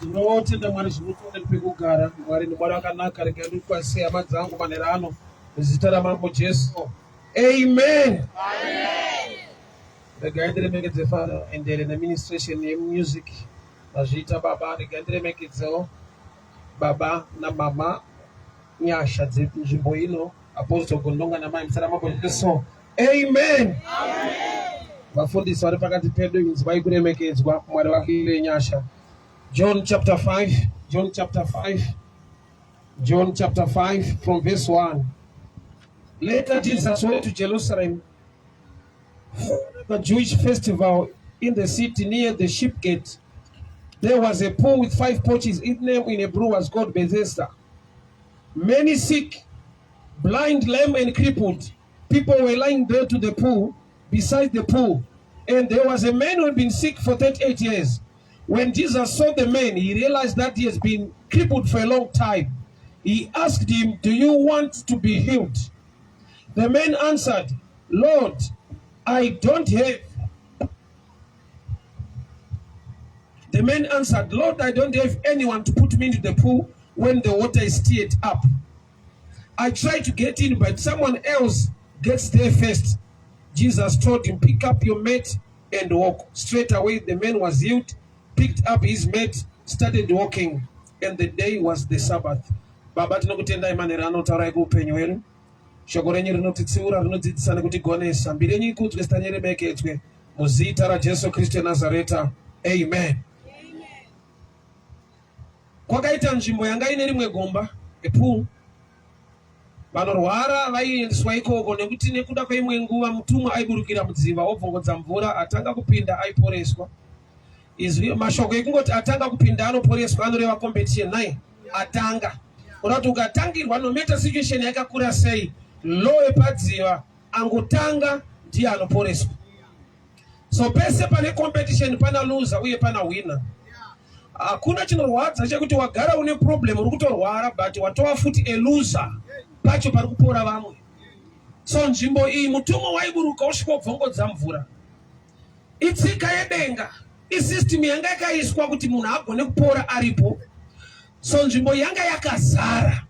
Tinotenda Mwari zvinotenda pekugara. Mwari ndi Mwari akanaka, regai ndikwazise hama dzangu manhero ano muzita raMambo Jesu. Amen. Regai ndiremekedze Father endere neministration yemusic vazviita baba. Regai ndiremekedzewo baba namama nyasha dzenzvimbo ino Apostle Gondonga namai muzita raMambo Jesu. Amen. Vafundisi vari pakati pedu, inzwai kuremekedzwa. Mwari vakuitire nyasha. John chapter 5, John chapter 5, John chapter 5 from verse 1. Later Jesus went to Jerusalem for the Jewish festival in the city near the sheep gate. There was a pool with five porches. Its name in Hebrew was called Bethesda. Many sick, blind, lame, and crippled people were lying there to the pool, beside the pool. And there was a man who had been sick for 38 years. When Jesus saw the man, he realized that he has been crippled for a long time. He asked him, Do you want to be healed? The man answered, Lord, I don't have. The man answered, Lord, I don't have anyone to put me into the pool when the water is stirred up. I try to get in, but someone else gets there first. Jesus told him, Pick up your mat and walk. Straight away, the man was healed, picked up his mat, started walking, and the day was the Sabbath. Baba, tinokutendai manheru ano taurai kuupenyu hwedu. Shoko renyu rinotitsiura, rinodzidzisa nekutigonesa. Mbiri yenyu ikudzwe, zita renyu rimekedzwe. Muzita raJesu Kristu weNazareta. Amen. Kwakaita nzvimbo yanga ine rimwe gomba, a pool. Vanorwara vaiendeswa ikoko nekuti nekuda kweimwe nguva mutumwa aiburukira mudziva obvongodza mvura atanga kupinda aiporeswa. Izwi mashoko ekungoti atanga kupinda anoporeswa anoreva competition nai atanga. Kuda kuti ukatangirwa no matter situation yakakura sei, law yepadziva angotanga ndiye anoporeswa. So pese pane competition pana loser uye pana winner. Hakuna chinorwadza chekuti wagara une problem uri kutorwara but watova futi a loser pacho pari kupora vamwe. So nzvimbo iyi mutumwa waiburuka wosvika wobvongodza mvura. Itsika yedenga, isystem yanga yakaiswa kuti munhu agone kupora aripo. So nzvimbo yanga yakazara.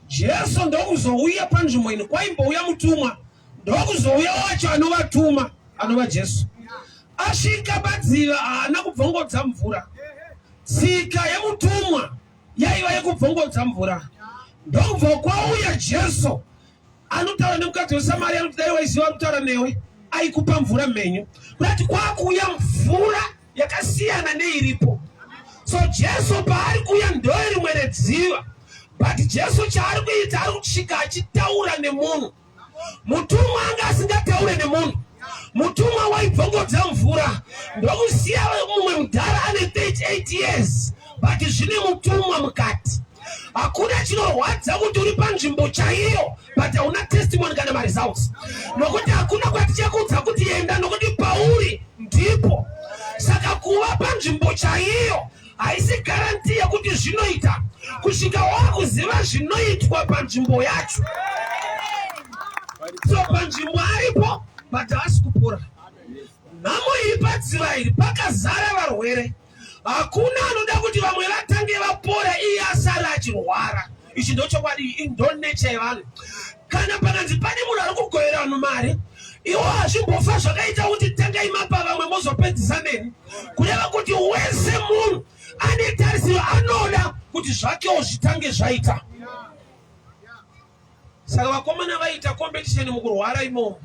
Jesu ndokuzouya panzvimbo ino kwaimbouya mutumwa ndokuzouya wacho anovatuma anova Jesu. Asvika padziva haana kubvongodza mvura. Tsika yemutumwa yaiva yekubvongodza mvura. Ndokubva kwauya Jesu anotaura nemukadzi weSamaria anoti dai waiziva kutaura newe aikupa mvura mhenyu. Kurati kwakuuya mvura yakasiyana neiripo. So Jesu paari kuuya ndorimwe redziva, but Jesu chaari kuita ari kusvika achitaura nemunhu. Mutumwa anga asingataure nemunhu. Mutumwa waibvongodza mvura ndokusiya mumwe mudhara ane 38 years but zvine mutumwa mukati. Hakuna chinorwadza kuti uri panzvimbo chaiyo but hauna testimony kana maresults, nokuti hakuna kwatichakudza kuti enda, nokuti pauri ndipo. Saka kuva panzvimbo chaiyo haisi garanti yekuti zvinoita kusvika wakuziva zvinoitwa panzvimbo yacho. So panzvimbo aripo but haasi kupora. Nhamo iri padziva iri pakazara varwere. Hakuna anoda kuti vamwe vatange vapora iye asara achirwara. Ichi ndochokwadi, ndo nature yevanhu. Kana pakanzi pane munhu ari kugovera vanhu mari, iwo hazvimbofa zvakaita kuti tangai mapa vamwe mozopedzisa neni. Kureva kuti wese munhu ane tarisiro anoda kuti zvakewo zvitange zvaita. Saka vakomana vaiita competition mukurwara imomo.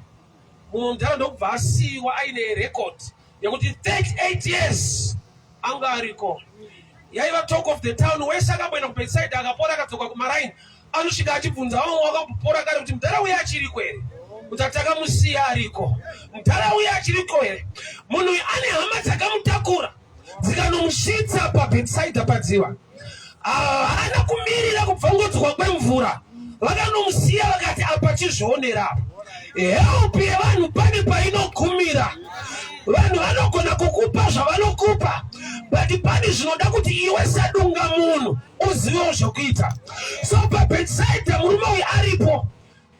Mumwe mudhara ndokubva asiiwa aine record yekuti 38 years anga ariko. Yaiva talk of the town, wese akamboenda kuBethsaida akapora akadzoka kumaraini anosvika achibvunza vamwe wakambopora kare kuti mudhara uye achiriko here, kuti atakamusiya ariko, mudhara uye achiriko here. Munhu uyu ane hama dzakamutakura dzikanomusvitsa paBethsaida padziva. Haana kumirira kubvongodzwa kwemvura, vakanomusiya vakati apa chizvionera apa. Help yevanhu pane painogumira. Vanhu vanogona kukupa zvavanokupa, but pane zvinoda kuti iwe sadunga munhu uzivewo zvokuita. So paBethsaida murume uyu aripo.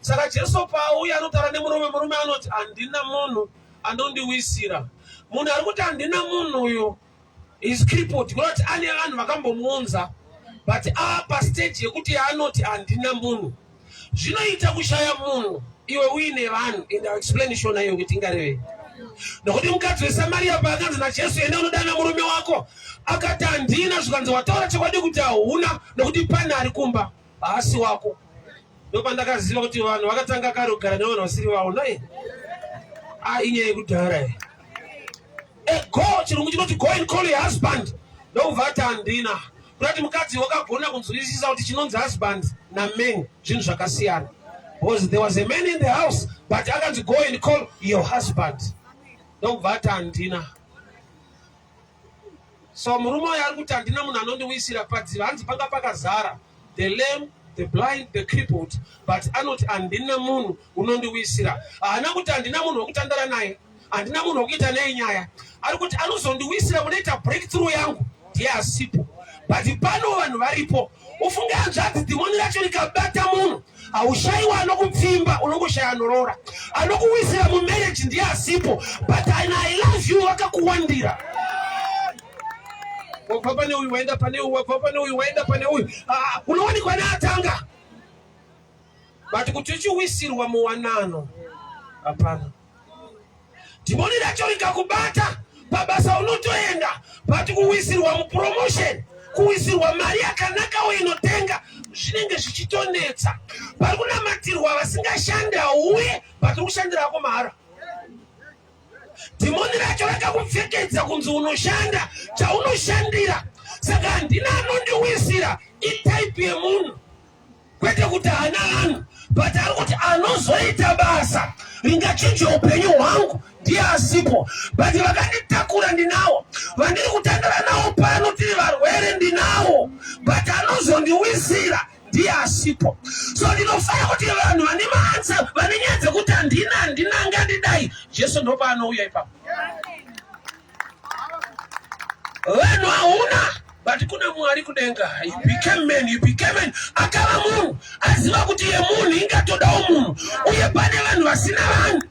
Saka Jesu paauya anotaura nemurume, murume anoti handina munhu anondiwisira. Munhu ari kuti handina munhu uyu Is crippled kureva kuti ane vanhu vakambomuunza but apa stage yekuti yaanoti handina munhu. Zvinoita kushaya munhu iwe uine vanhu and I'll explain shona iyo kuti ingarevei. Nokuti mukadzi weSamaria paakanzi naJesu enda unodana murume wako akati handina, zvikanzi wataura chokwadi kuti hauna nokuti pane ari kumba haasi wako. Ndopandakaziva kuti vanhu vakatanga kare kugara nevanhu vasiri vavo nai. Ah, inyaya yekudhara iyi. Eh, go chirungu chinoti go and call your husband ndokubva ati handina kurati mukadzi wakagona kunzwisisa kuti chinonzi husband naman zvinhu zvakasiyana because there was a man in the house but akanzi go and call your husband ndokubva ati handina so murume uyo ari kuti handina munhu anondiwisira padziva hanzi panga pakazara the lame the blind the crippled but anoti handina munhu unondiwisira haana kuti handina munhu wekutandara naye handina munhu wekuita nei nyaya ari kuti anozondiwisira munoita breakthrough yangu ndiye asipo but pano vanhu varipo ufunge hanzvadzi dhimoni racho rikabata munhu haushayiwa anokupfimba unongoshaya anoroora anokuwisira mumarriage ndiye asipo but ana i love you vakakuwandira wabva pane uyu waenda pane uyu wabva pane uyu waenda pane uyu ah, unowanikwa neatanga but kuti uchiwisirwa muwanano hapana Dhimoni racho rikakubata pabasa unotoenda but kuwisirwa mupromotion kuwisirwa mari yakanaka uye inotenga zvinenge zvichitonetsa. Pari kunamatirwa vasingashandi hauye but uri kushandira hako mahara. Dhimoni racho rakakupfekedza kunzi unoshanda chaunoshandira, saka handina anondiwisira itaipi yemunhu kwete kuti haana vanhu but ari kuti anozoita basa ringachinje upenyu hwangu ndiye asipo but vakanditakura ndinawo vandiri kutandara nawo pano tiri varwere ndinawo but anozondiwisira ndiye asipo so ndinofanira kuti vanhu vane maansa vane nyaya dzekuti handina handina angandidai jesu ndopaanouya ipapo vanhu hauna but kuna mwari kudenga he became man he became man akava munhu aziva kuti yemunhu ingatodawo munhu uye pane vanhu vasina vanhu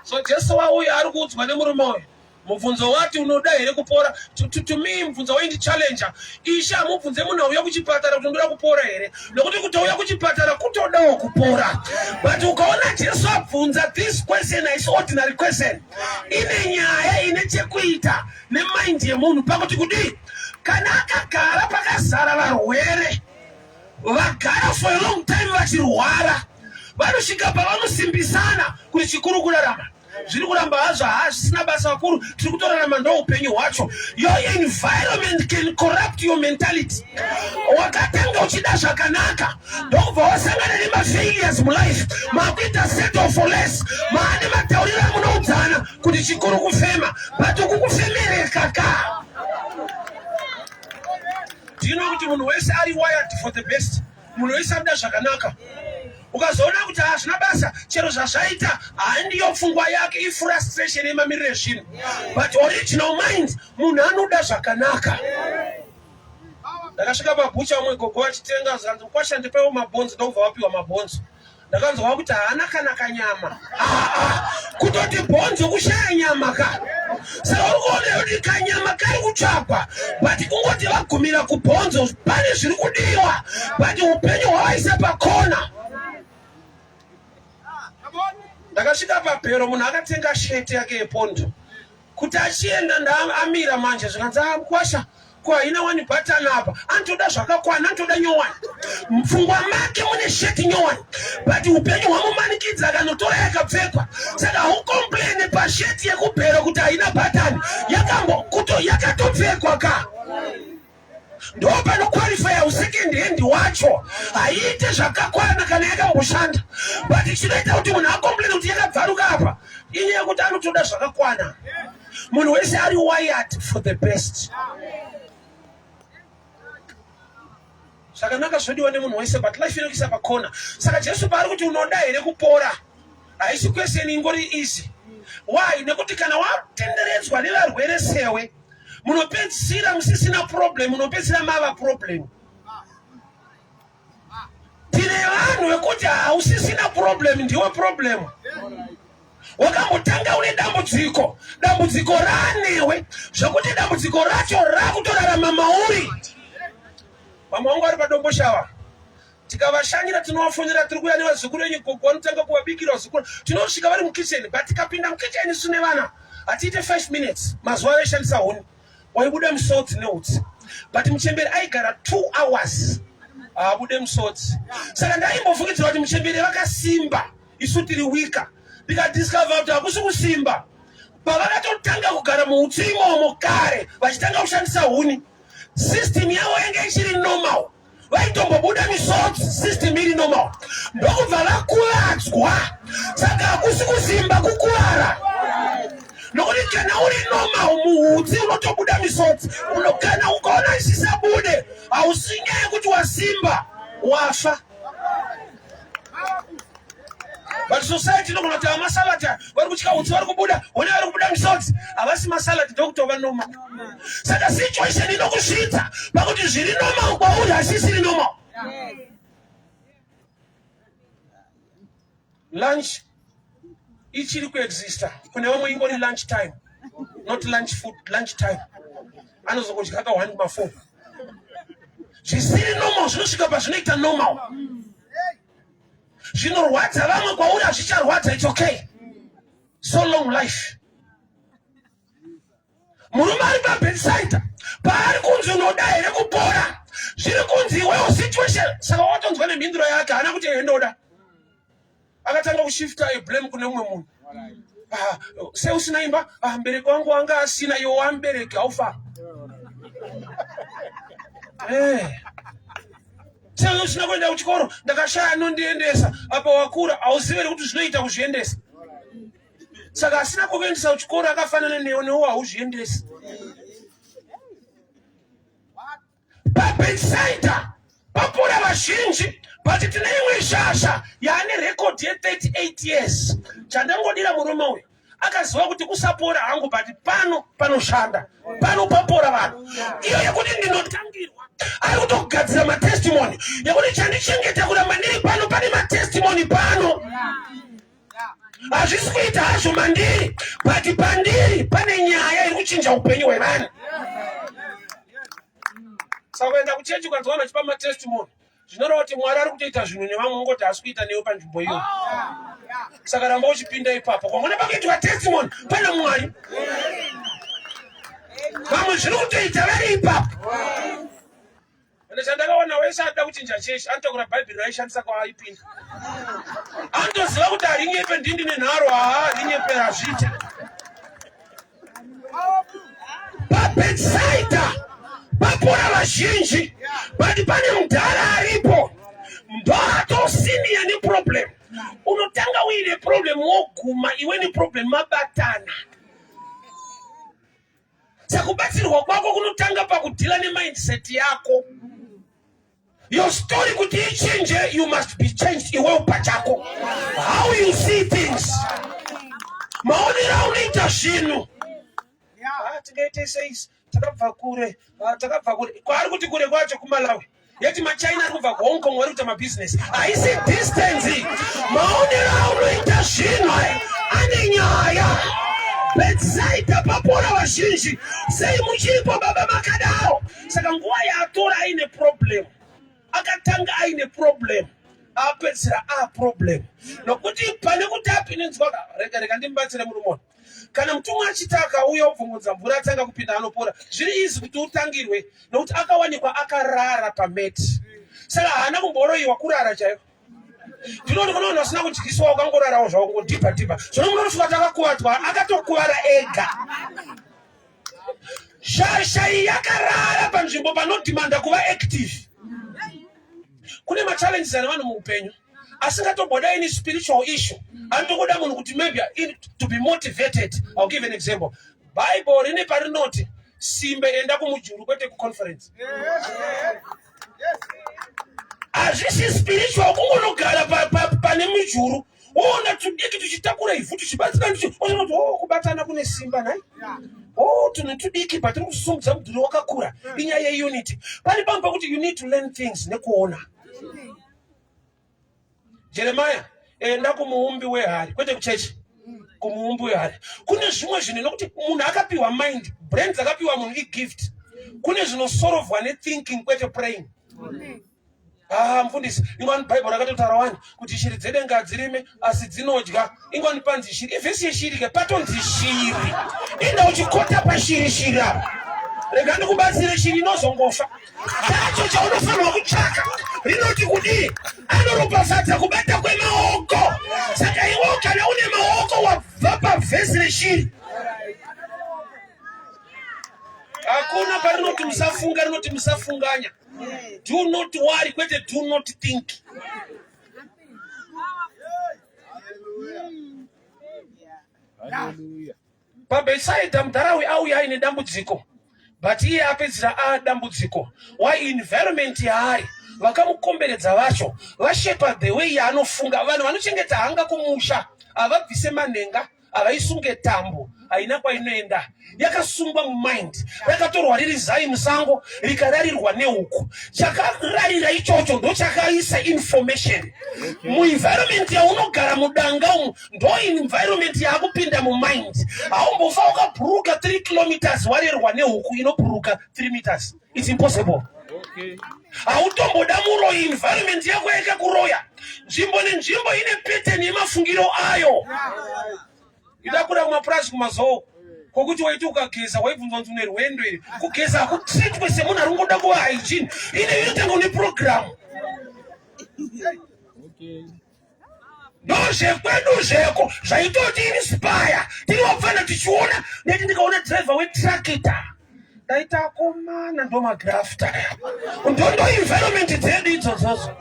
so jesu wauya ari kuudzwa nemurume uyu mubvunzo wati unoda here kupora to, to, to me mubvunzo waindi challenger ishe hamubvunze munhu auya kuchipatara kuti unoda kupora here nokuti kutouya kuchipatara kutodawo kupora but ukaona jesu abvunza this question haisi ordinary question ine nyaya ine chekuita nemind yemunhu pakuti kudii kana akagara pakazara varwere vagara for a long time vachirwara vanosvika pavanosimbisana kuti chikuru kurarama zviri kuramba hazvo haa zvisina basa vakuru tiri kutorarama ndo upenyu hwacho your environment can corrupt your mentality wakatanga uchida zvakanaka ndokubva wasangana nemafailures mulife makuita settle for less maane matauriro amunoudzana kuti chikuru kufema but uku kufemereka ka Do you know kuti munhu wese ari wired for the best munhu wese anoda zvakanaka ukazoona kuti hazvina basa chero zvazvaita handiyo pfungwa yake ifrustration yemamiriro ezvinhu but original mind munhu anoda zvakanaka ndakasvika pabhucha umwe gogo vachitenga zvanzi mukwasha ndipewo mabhonzo ndokubva vapiwa mabhonzo ndakanzwa kuti haana kana kanyama ah, ah. kutoti bhonzo kushaya nyama ka saka uri kuona kuti kanyama kari kutsvagwa but kungoti vagumira kubhonzo pane zviri kudiwa but upenyu hwavaisa pakona ndakasvika pabhero munhu akatenga sheti yake yepondo kuti achienda ndaamira manje zvikanzi ah, mkwasha ko haina wani bhatani apa anotoda zvakakwana anotoda nyowani mupfungwa make mune sheti nyowani but upenyu hwamumanikidza akanotora yakapfekwa saka haukomplene pasheti yekubhero kuti haina bhatani yakatopfekwa ka ndo panoqualifya usecond hand wacho haiite zvakakwana kana yakamboshanda but chinoita kuti munhu akomplene kuti yakabvaruka apa inyaya yekuti anotoda zvakakwana munhu wese ari wired for the best zvakanaka zvodiwa nemunhu wese but life inokuisa pakona saka jesu paari kuti unoda here kupora haisi question ingori easy why nekuti kana watenderedzwa nevarwere sewe munopedzisira musisina problem munopedzisira mava problem tine vanhu vekuti hausisina problem ndiwe problem Wakambotanga une dambudziko, dambudziko ranewe zvekuti dambudziko racho rakutorarama mauri. Vamwe vangu vari paDomboshava, tikavashanyira tinovafonera, tiri kuuya nevazukuru venyu gogo, vanotanga kuvabikira vazukuru. Tinosvika vari mukitchen, but tikapinda mukitchen isu nevana hatiite 5 minutes. Mazuva vaishandisa huni, waibuda misodzi neutsi, but muchembere aigara 2 hours haabude musodzi. Saka ndaimbofungidzira kuti muchembere vakasimba, isu tiri wika. Ndikadiscover kuti hakusi kusimba. Pavakatotanga kugara muutsi imomo kare, vachitanga kushandisa huni, system yavo yange ichiri normal, vaitombobuda misodzi, system iri normal, ndokubva vakuvadzwa. Saka hakusi kusimba, kukuvara, nokuti kana uri normal muutsi unotobuda misodzi. Kana ukaona isisabude, hausi nyaya yekuti wasimba, wafa. But society inogona kuti amasalad vari kutya utsi, vari kubuda hone, vari kubuda misodzi, havasi masalad, ndokutova normal. Saka situation inokusvitsa pakuti zviri normal kwauri hasisiri normal. Lunch ichiri kuexista kune vamwe, ingori lunch time, not lunch food, lunch time. Anozongodya ka 1 kuma4. Zvisiri normal zvinosvika pazvinoita normal. Zvinorwadza vamwe, kwauri hazvicharwadza. It's okay, so long life. Murume ari paBethsaida, paari kunzi, "Unoda here kupora?" Zviri kunzi iwewo situation. Saka watonzwa nemhinduro yake, haana kuti, "Ehe, ndoda." Akatanga kushifta blame kune mumwe munhu. Ah, sei usina imba? Ah, mubereki wangu wanga asina. Iwe wamubereki haufa. Eh. Sei usina kuenda kuchikoro? Ndakashaya anondiendesa. Apa wakura, hauzivi here kuti zvinoita kuzviendesa? Saka asina kukuendesa kuchikoro akafanana newe, newe hauzviendesi. PaBethsaida papora vazhinji, but tine imwe shasha yaane rekodhi ye38 years. Chandangodira murume uyu, akaziva kuti kusapora hangu, but pano panoshanda, pano papora vanhu. Iyo yekuti ndinotangirwa, ari kutogadzira matestimony yekuti chandichengeta kuramba ndiri pano, pane matestimony pano. Hazvisi kuita hazvo mandiri, but pandiri pane nyaya iri kuchinja upenyu hwevanhu. Saka kuenda kuchechi ukanzwa vanhu vachipa matestimony, zvinoreva kuti Mwari ari kutoita zvinhu nevamwe, ungoti haasi kuita newe panzvimbo iyoyo. Saka ramba uchipinda ipapo kwangone pakuitwa testimony, pana Mwari. Vamwe zviri kutoita vari ipapo. Ende chandakaona, wese anoda kuchinja chechi anotakura Bhaibheri raishandisa kwaaipinda. Anotoziva kuti harinyepe, ndindi nenharo, haa, rinyepe hazviite. PaBethsaida papora vazhinji, but pane mudhara aripo ndoatosiniya neproblem. Unotanga uine problem, woguma iwe neproblem mabatana. Saka kubatsirwa kwako kunotanga pakudhila nemindset yako. Your story kuti ichinje, you must be changed iwewo pachako, how you see things, maonero aunoita zvinhu. Ah, tingaite sei? Takabva kure. Ah, takabva kure. Kwaari kuti kure kwacho kuMalawi, yeti maChina ari kubva kuHong Kong vari kuita mabhizinesi. Haisi distance, maonero aunoita zvinhu aya ane nyaya. Betsaida papora vazhinji, sei muchiripo baba makadaro? Saka nguva yaatora aine problem, akatanga aine problem, apedzisira aproblem, nokuti pane kuti apinzwa. Rega, rega ndimubatsire murume. Kana mutumwa achiti akauya obvungunza mvura, atanga kupinda anopora, zviri izi kuti utangirwe, nokuti akawanikwa akarara pameti. Saka haana kumboroyiwa, kurara chaiko. Ndinoti kuna vanhu vasina kudyiswa, ukangorarawo zvavo, kungodhibha dhibha, zvino munotofunga kuti akakuvadzwa. Akatokuvara ega. Shasha iyi yakarara panzvimbo panodhimanda kuva active. Kune machallenges ane vanhu muupenyu asingatomboda any spiritual issue, anotongoda munhu kuti maybe to be motivated. I'll give an example. Bible rine parinoti, "Simbe, enda kumujuru," kwete kuconference. Hazvisi spiritual, kungonogara pane mujuru, woona tudiki tuchitakura ivhu, tuchibatsira, oona kuti, "Oh, kubatana kune simba nhai. Oh, tunhu tudiki patiri kusumudza mudhuri wakakura." Inyaya yeunity. Pane pamwe pekuti you need to learn things nekuona. Jeremaya, enda kumuumbi wehari, kwete kuchechi. Kumuumbi wehari. Kune zvimwe zvinhu nokuti munhu akapiwa mind, brain dzakapiwa munhu igift. Kune zvinosorovhwa nethinking kwete praying. Amen. Ah, mfundisi, ingwani Bible rakatotaura wani kuti shiri dzedenga hadzirime asi dzinodya. Ingwani panzi shiri, ivhesi yeshiri ke patonzi shiri. Inda uchikota pashiri shiri apa. Rega ndikubatsire shiri inozongofa. Chacho chaunofanirwa kutsvaka rinoti kudii? Anoropafadza kubata kwemaoko. Saka iwe kana une maoko wabva pavhesi reshiri. Hakuna parinoti musafunga, rinoti musafunganya. Do not worry, kwete do not think. PaBethsaida mudhara uyu auya aine dambudziko but iye apedzera adambudziko. Why environment yaari vakamukomberedza vacho vashepa the way yaanofunga. Vanhu vanochengeta hanga kumusha havabvise manhenga havaisunge tambo haina kwainoenda yakasungwa mumind rakatorwa riri zai musango rikararirwa nehuku chakararira ichocho ndochakaisa information muenvironment yaunogara mudanga umu ndo environment yaakupinda mumind haumbofa ukabhuruka 3 kilometers warerwa nehuku inobhuruka 3 meters its impossible hautomboda muroyi environment yako yakakuroya nzvimbo nenzvimbo ine pattern yemafungiro ayo ndakura kumapurazi kumazoo kwokuti waiti ukageza waibvunzwa kunzi une rwendo iri kugeza hakutreatwe semunhu ari kungoda kuva hygiene ine inotanga une programu ndozvekwedu zveko zvaitoti inspire tiri vapfana tichiona ndati ndikaona driver wetrakita ndaita akomana ndomagrafta ndondo environment dzedu idzodzodzo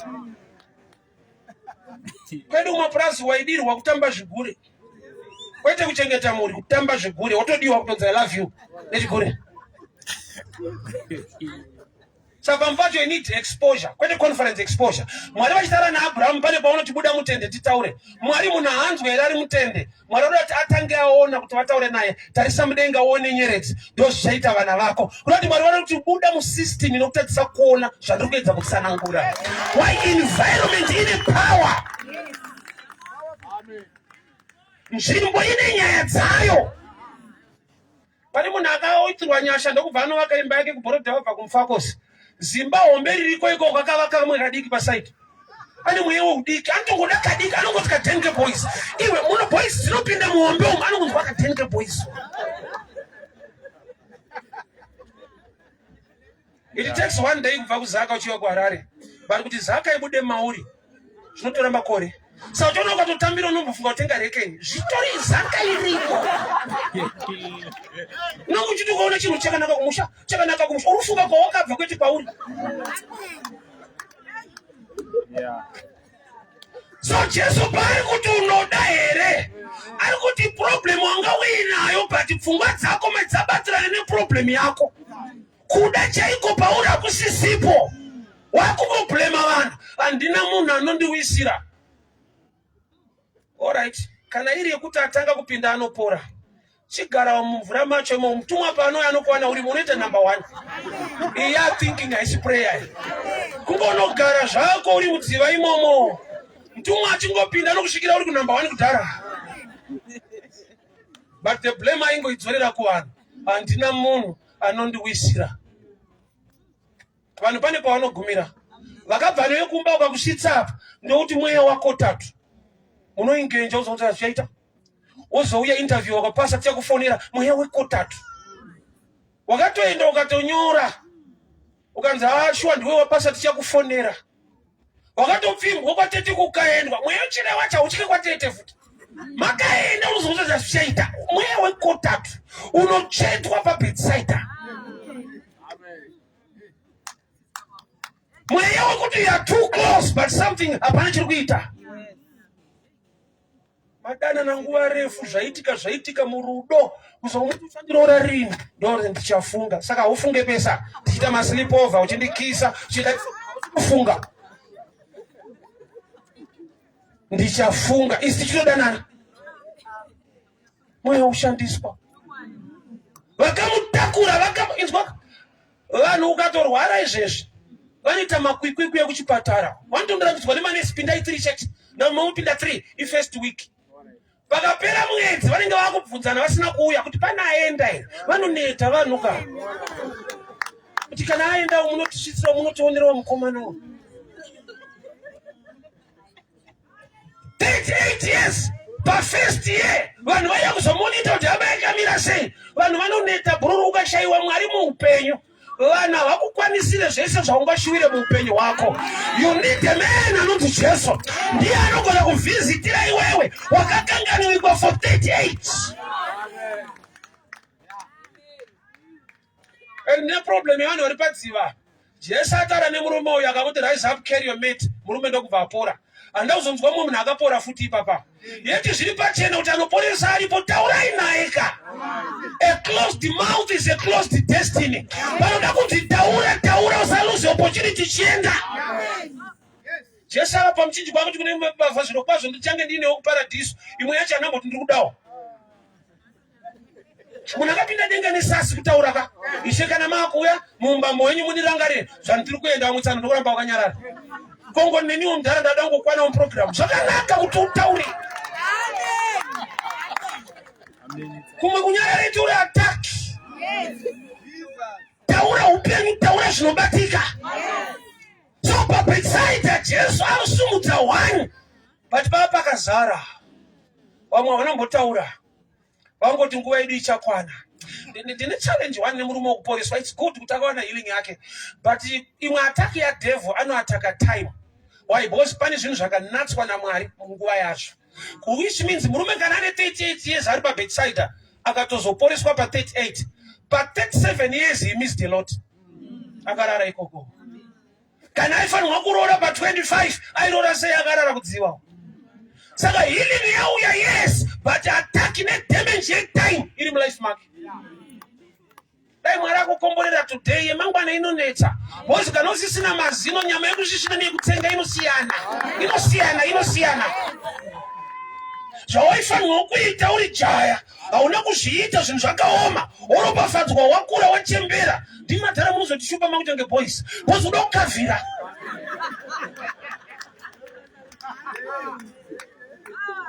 kwedu kumapurazi waidirwa kutamba zvigure kwete kuchengeta mhuri kutamba zvigure wotodiwa kutonzi i love you nechigure saka pamwe pacho you need exposure kwete conference exposure mwari vachitaura naabrahamu pane paunoti buda mutende titaure mwari munhu haanzwe here ari mutende mwari anoda kuti atange aona kuti vataure naye tarisa mudenga uone nyeredzi ndo zvichaita vana vako kuda kuti mwari vanoda kuti buda musystem inokutadzisa kuona zvandiri kuedza kutsanangura why environment ine power nzvimbo ine nyaya dzayo Pane munhu akaitirwa nyasha ndokubva anovaka imba yake kuBorodha wabva kuMufakose. Zimba hombe ririko ikoko akavaka kamwe kadiki pasaidi. Ane mweya weudiki, anotongoda kadiki, anongoti kadenke boys. Iwe muno boys dzinopinda muhombe umu anongonzwa kadenke boys. It takes one day kubva kuZaka uchiuya kuHarare. But kuti Zaka ibude mauri zvinotora makore. Saka uchiona ukatotambira unombofunga kutenga rekeni. Zvitori Zaka iriko. Unenge uchiti ukaona chinhu chakanaka kumusha, chakanaka kumusha, uri kufunga kwawakabva kwete kwauri. Yeah. So Jesu paari kuti unoda here, ari kuti problem wanga uinayo but pfungwa dzako madzabatirana neproblem yako. Kuda chaiko pauri hakusisipo, wakungoblema vanhu. Handina munhu anondiwisira. Alright, kana iri yekuti atanga kupinda anopora chigara mumvura macho imo mutumwa pano anokuwana urimo unoita number one iya thinking haisi prayer kungonogara zvako uri mudziva imomo mutumwa achingopinda anokusvikira uri kunumber one kudhara but the blame aingoidzorera kuvanhu handina munhu anondiwisira vanhu pane pavanogumira vakabva newe kumba ukakusvitsa apa ndokuti mweya wako tatu unoingenja uzokuti zvichaita wozouya interview wakapasa tichakufonera mweya wekotatu wakatoenda ukatonyora ukanzi haa ah, shuwa ndiwe wapasa tichakufonera wakatopfimbwa kwatete kukaendwa mweya uchirewa chautye kwatete futi makaenda unozokuti zvazvichaita mweya wekotatu unotsvetwa pabetsaida mweya wekuti you are too close but something hapana chiri kuita madanana nguva refu zvaitika zvaitika murudo kuzomuti uchandiroora rini ndoo ndichafunga saka haufunge pesa tichiita masleep over uchindikisa uchiita kufunga ndichafunga isi tichitodanana mweya ushandiswa vakamutakura vakainzwa vanhu ukatorwara izvezvi vanoita makwikwikwi ekuchipatara vanotondorambidzwa nemanesi pindai 3 chete namamupinda 3 ifirst week. Pakapera mwedzi vanenge vakubvunzana vasina kuuya kuti pane aenda here. Vanoneta vanhu ka. Kuti kana aenda munotisvitsira munotionerawo mukomana uyu. 38 years pafirst year vanhu vaiya kuzomonita kuti hama yakamira sei. Vanhu vanoneta bhururu ukashaiwa Mwari muupenyu. Vanhu havakukwanisire zvese zvaungashuwire muupenyu hwako. You need a man anonzi Jesu. Ndiye anogona kuvhizitira iwewe wakakanganwikwa for 38. And ndine problem yevanhu vari padziva. Jesu ataura nemurume uyu akamuti rise up carry your mat. Murume ndokubva apora. Handina kuzonzwa mumwe munhu akapora futi ipapa. Yeti zviri pachena kuti anoporesa aripo, taurai naye ka. A closed mouth is a closed destiny. Panoda kunzi taura, taura, usalose opportunity chienda. Jesu ava pamuchinjikwa kuti kune imwe mbavha zviro kwazvo ndichange ndiinewo kuparadhiso. Imwe yacho anamboti ndiri kudawo. Munhu akapinda denga nesasi kutaura ka. Ishe kana maakuuya mumba mwenyu munirangarire zvandiri kuenda vamwe tsano ndokuramba wakanyarara. Kongo neniwo mudhara ndada kungokwana muprogram. Zvakanaka kuti utaure. Kumwe kunyarara itori attack. Taura upenyu, taura zvinobatika. So paBethsaida Jesu anosumudza one but pava pakazara. Vamwe havana kumbotaura. Vangoti nguva yedu ichakwana. Ndine challenge one nemurume wekuporeswa. It's good kuti akawana healing yake. But imwe attack yadevil anoataka time. Why? Because pane zvinhu zvakanatswa naMwari munguva yacho. Which means murume kana ane 38 years ari paBethsaida akatozoporeswa pa38. Pa37 years he missed a lot. Akarara ikoko. Kana aifanirwa kuroora pa25 airoora sei akarara kudziva. Saka healing yauya yes, but attack nedamage yetime iri mulife make. Dai Mwari akukomborera today, yemangwana inonetsa. Because kana usisina mazino, nyama yekusvisvina neyekutsenga inosiyana. Inosiyana, inosiyana. Zvawaifanirwa kuita uri jaya, hauna kuzviita, zvinhu zvakaoma. Woropafadzwa wakura wachembera. Ndimadhara munozotishupa makuita kunge boys. Because uda kukavhira.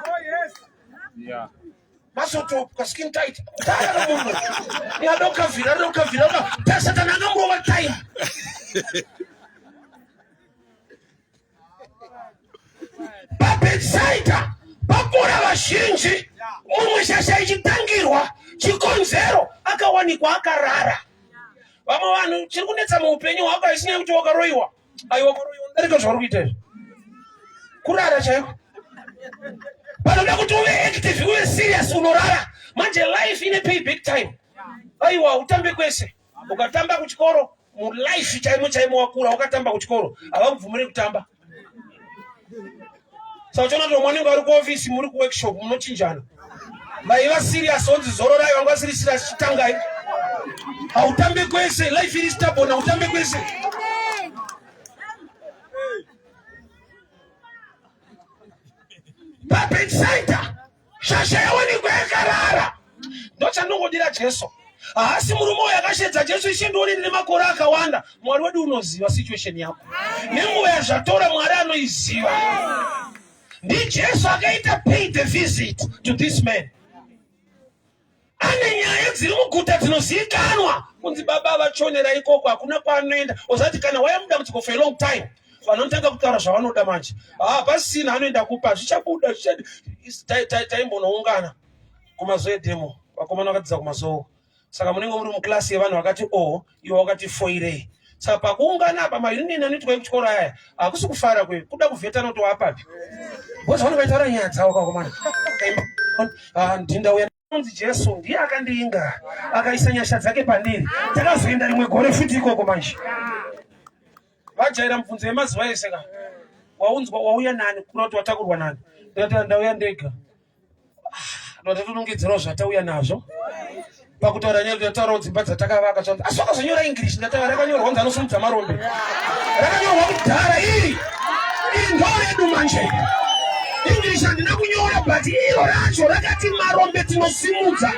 Oh, yes. Yeah. Masotopwa skin tight. Tara munhu. Yadokavhira, dokavhira. Tasatana akamurova time. PaBethsaida pakura vazhinji, mumwe shasha ichitangirwa chikonzero akawanikwa akarara. Vamwe vanhu chiri kunetsa muupenyu hwako haisi kuti wakaroiwa. Aiwa kuroiwa unodarika zvauri kuita izvi. Kurara chaiko. Panoda kuti uve active, uve serious unorara. Manje life ine payback time. Aiwa utambe kwese. Ukatamba kuchikoro mulife chaimo chaimo wakura wakatamba kuchikoro havakubvumire kutamba. Saka uchiona kuti vamwe vanenge vari kuofisi muri kuworkshop munochinjana. Vaiva serious onzi zororai, vanga vasiri serious chitangai. Hautambe kwese, life iri stubborn, hautambe kwese. PaBethsaida shasha yawanikwa yakarara. Ndochandongodira Jesu. Haasi murume uyo akashedza Jesu, ishe ndione ndine makore akawanda. Mwari wedu unoziva situation yako. Nenguva yazvatora Mwari anoiziva. NdiJesu akaita pay the visit to this man. Ane nyaya dziri muguta dzinozivikanwa kunzi baba vachonera ikoko hakuna kwaanoenda. Ozati kana waya mudambudziko for a long time vanotanga kutaura zvavanoda manje. Ah, pasina anoenda kupa zvichabuda taimbonoungana kumazoe edemo vakomana vakadzidza kumazowo. Saka munenge muri muklasi yevanhu vakati o iwe wakati foirei. Saka pakuungana apa maunion anoitwa ekuchikoro aya hakusi kufara kwe kuda kuvhetana kuti waapapi. Because vanenge vachitaura nyaya dzavo vakomana. Ah, ndindauya unzi Jesu ndiye akandiinga akaisa nyasha dzake pandiri. Takazoenda rimwe gore futi ikoko manje. Vajaira mubvunzo yemazuva ese ka. Waunzwa wauya nani kura kuti watakurwa nani? Ndikati ndauya ndega. Ndatotonongedzerawo zvatauya nazvo. Pakutaura nyaya tataurawo dzimba dzatakavaka zvanzi asi wakazonyora English ndataura rakanyorwa kunzi anosimudza marombe. Rakanyorwa kudhara iri. Iri ndo redu manje. English handina kunyora but iro racho rakati marombe tinosimudza.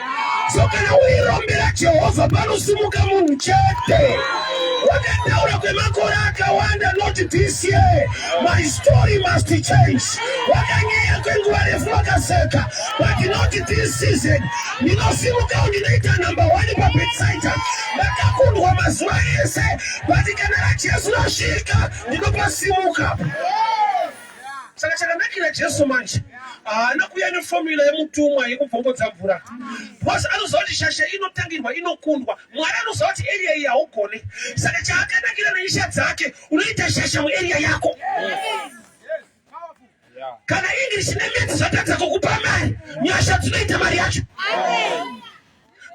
So kana uri rombe raJehovha panosimuka munhu chete. Wakataura kwemakore akawanda, not this year. My story must change. Wakanyeya kwenguva refu wakaseka, but not this season. Ndinosimuka ndinoita number one paBethsaida. Ndakakundwa mazuva ese, but kana raJesu rasvika ndinopasimuka. Saka chakanakira Jesu manje haana kuuya neformula yemutumwa yekubvongodza mvura because anoziva kuti shasha inotangirwa inokundwa. Mwari anoziva kuti area iyi haugone, saka chaakanakira nenyasha dzake unoita shasha muarea yako. Kana English nemaths zvatadza kukupa mari, nyasha dzinoita mari yacho.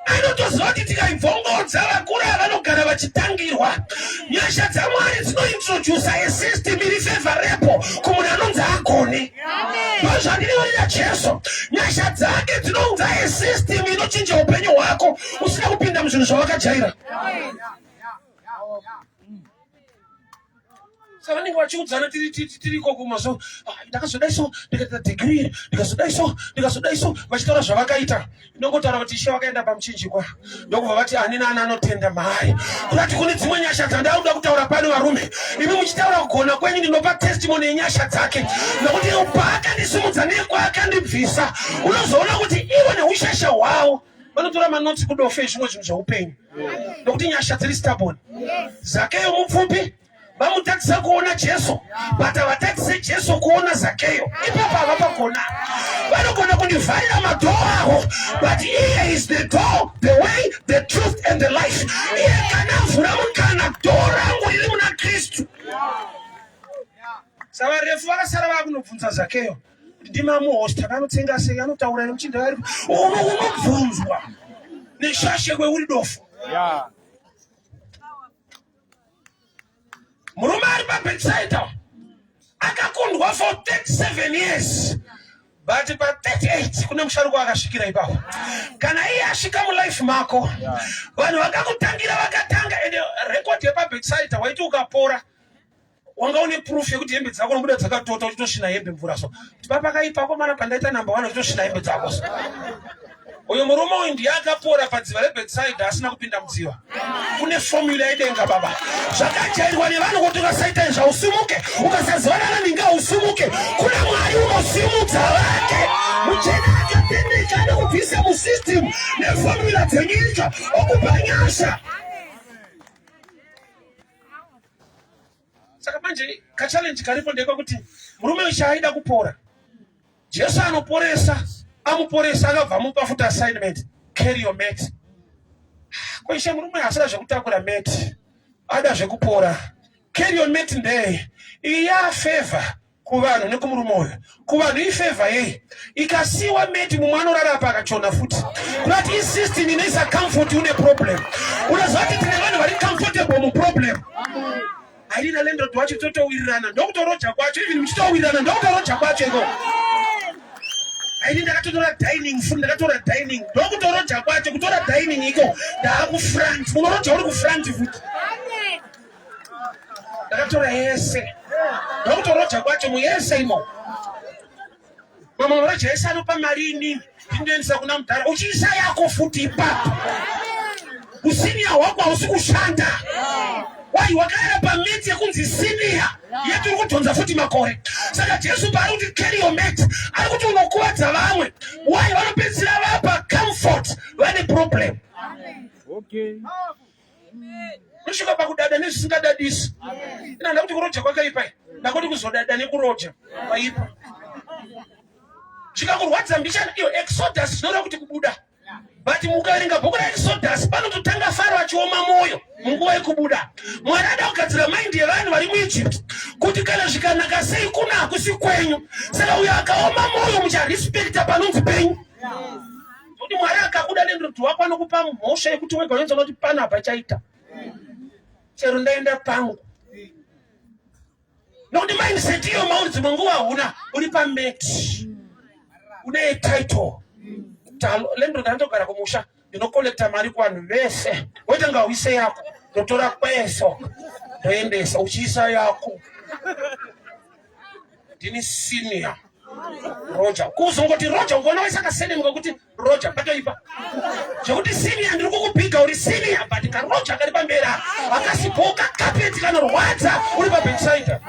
Anotoziva kuti tikaibvongodza vakuru ava vanogara vachitangirwa. Nyasha dzaMwari dzinointrodusa asystem iri favorable kumunhu anonzi agone. Ndozvandinoonera Jesu, nyasha dzake dzinounza asystem inochinja upenyu hwako usina kupinda muzvinhu zvawakajaira. Saka vanenge vachiudzana tiri ikoko mazuva, ah, ndakazodai so ndikaita degree, ndikazodai so, ndikazodai so, vachitaura zvavakaita. Inongotaura kuti Ishe vakaenda pamuchinjikwa ndokubva vati ani naani anotenda maari. Kurati kune dzimwe nyasha dzandauda kutaura pano varume, imi muchitaura kugona kwenyu, ndinopa testimony yenyasha dzake, nokuti paakandisimudza nekwaakandibvisa, unozoona kuti ivo neushasha hwavo vanotora manotsi kudofe zvimwe zvinhu zveupenyu, nokuti nyasha dziri stubborn. Zakeyo mupfupi vamutadzisa kuona Jesu, but havatadzise Jesu kuona Zakeyo. Ipapo havapagona, vanogona kundivharira madhoo avo, but iye is the door, the way, the truth and the life. Iye kana avhura mukana, dhoo rangu riri muna Kristu. Savarefu vakasara vakunobvunza Zakeyo kuti ndimamuhosta anotsenga sei, anotaura nemuchinda ari unobvunzwa neshashe kweuri dofo. Murume ari paBethsaida akakundwa for 37 years, but pa 38 kune musharuko akasvikira ipapo. Kana iye asvika mulife mako, vanhu vakakutangira vakatanga. Ende record yepaBethsaida waiti ukapora wanga une proof yekuti hembe dzako unobuda dzakatota uchitosvina hembe mvura so kuti papakaipa komana pandaita number one uchitosvina hembe dzako so. Uyu murume uyu ndiye akapora padziva reBethsaida asina kupinda mudziva. Kune formula yedenga baba, zvakajairwa nevanhu kuti ukasaita izvi hausimuke, ukasazivana naninga hausimuke. Kuna Mwari unosimudza vake. Muchena akatendeka anokubvisa musystem neformula dzenyika okupa nyasha. Saka manje kachallenge karipo ndekwakuti murume uyu chaaida kupora, Jesu anoporesa, amuporesa akabva amupa futi assignment, carry your mat. Koishe murume asida zvekutakura mat, ada zvekupora. Carry your mat ndeye iyi yafavor kuvanhu nekumurume uyu. Kuvanhu ifavor yei? Ikasiwa mat mumwe anorara apa akachona futi. Kurati isystem inoisa comfort une problem. Unoziva kuti tine vanhu vari comfortable muproblem. Haina landlord wacho totowirirana ndokutoroja kwacho, even muchitowirirana ndokutoroja kwacho iko. Haini ndakatotora dining futi, ndakatora dining ndokutoroja kwacho, kutora dining iko ndaakufront, unoroja uri kufront futi. Ndakatora yese ndokutoroja kwacho muyese imo. Mama maroja ese anopa mari inini ndinoendesa kuna mudhara, uchiisa yako futi ipapo. Usiniya hwako hausi kushanda. Wai wakarara pameti yekunzi siniya yetu uri kudhonza futi makore. Saka Jesu paari kuti carry your mat, ari kuti unokuvadza vamwe. Wai vanopedzisira vapa comfort vane problem. Okay. Unosvika pakudada nezvisingadadisi. Ina ndakuti kuroja kwakaipa, ndakuti kuzodada nekuroja kwaipa. Zvikakurwadza mbichana iyo Exodus zvinoreva kuti kubuda. But mukaverenga bhuku raExodus panototanga Faro achioma mwoyo munguva yekubuda. Mwari ada kugadzira mind yevanhu vari muEgypt kuti kana zvikanaka sei kuno hakusi kwenyu. Saka uyo akaoma mwoyo mucharespecta panonzi penyu. Kuti Mwari akabuda nendudzi wako anokupa mhosva yekuti wega unonzwa kuti panapa chaita chero ndaenda pangu, nokuti mindset iyo mauri dzimwe nguva hauna, uri pamat une title. Landlord anotogara kumusha, ndinokolekta mari kuvanhu vese, woita nga uise yako, ndotora kwese ndoendesa uchiisa yako, ndini senior. Roger. Kuzongoti Roger ukaona wese akasenemuka kuti Roger patoipa. Zvekuti senior ndiri kukupiga uri senior but ka Roger kari pamberi akasipoka carpet kanorwadza uri pa bedside.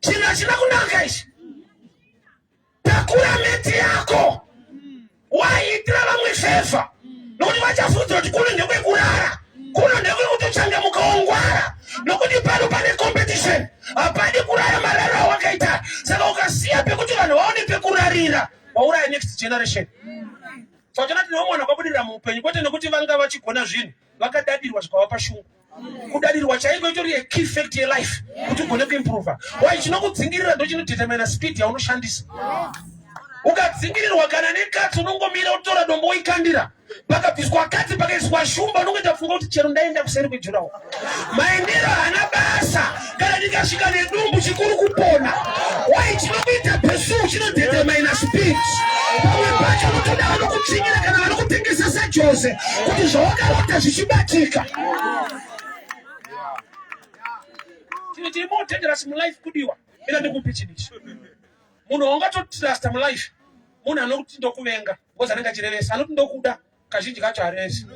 Chinhu hachina kunaka ichi. Takura meti yako waiitira vamwe fevha nokuti vachafunzira kuti kuno ndekwekurara kuno ndekwekuti uchange mukaongwara nokuti pano pane competition hapadi kurara mararo awakaita saka ukasiya pekuti vanhu vaone pekurarira wauraya next generation saka tona tine vamwe vanhu vakabudirira muupenyu kwete nekuti vanga vachigona zvinhu vakadadirwa zvikavapa shungu kudadirwa chaiko itori a key fact yelife kuti ugone kuimprova why chinokudzingirira ndochinodetermina speed yaunoshandisa ukadzingirirwa kana nekatsi unongomira utora dombo woikandira pakabviswa katsi pakaiswa shumba unongoita pfungwa kuti chero ndaenda kuseri kwejurawo maendero haana basa kana ndikasvika nedumbu chikuru kupona wai chinokuita pesu chinodetermina speed pamwe pacho unotoda vanokutsvinyira kana vanokutengesa sajose kuti zvawakarota zvichibatika chinhu chiri more dangerous mulife kudiwa ina ndikupi chinhu ichi munhu waungatotrusta mulife munhu anokuti ndokuvenga because anenge achirevesa anoti ndokuda kazhinji kacho harevesi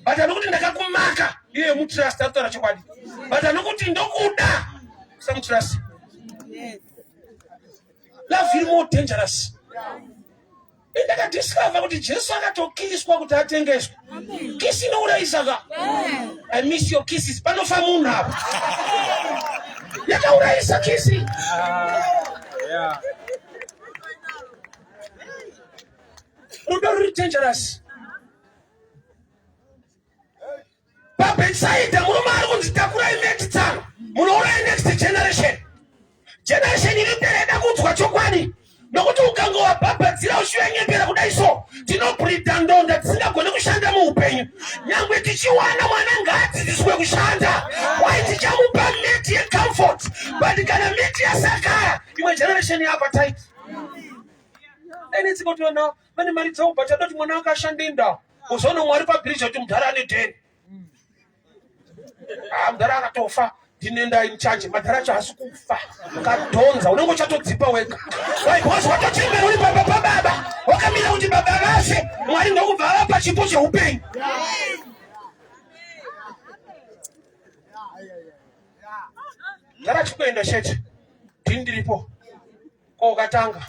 but anokuti ndakakumaka iye mutrust anotaura chokwadi but anokuti ndokuda samutrust love iri more dangerous ndakadiscover kuti jesu akatokiswa kuti atengeswe kisi inourayisa ka i miss your kisses panofa munhu apa yakaurayisa kisi rudo ruri dangerous pabetsaida murume ari kunzi takurai meti tsano munouraya next generation generation iri mberi yada kunzwa chokwadi nokuti ukangowabhabhadzira uchivenyepera kudai so tinobhurida ndonda dzisingagoni kushanda muupenyu nyangwe tichiwana mwana ngaadzidziswe kushanda wai tichamupa meti yecomfort but kana meti yasakara imwe generation yaapa tight enetsikotiona vane mari dzavo but adoti mwana akashande nda uzoona mwari pabhiriji kuti mudhara ane dheni ah, mudhara akatofa ndinenda in charge madhara acho haasi kufa ukadhonza unenge uchatodzipa wega why because watochembera uri baba pababa wakamira kuti baba vafe mwari ndokubva avapa chipo cheupenyu dhara chikuenda chete ndini ndiripo ko ukatanga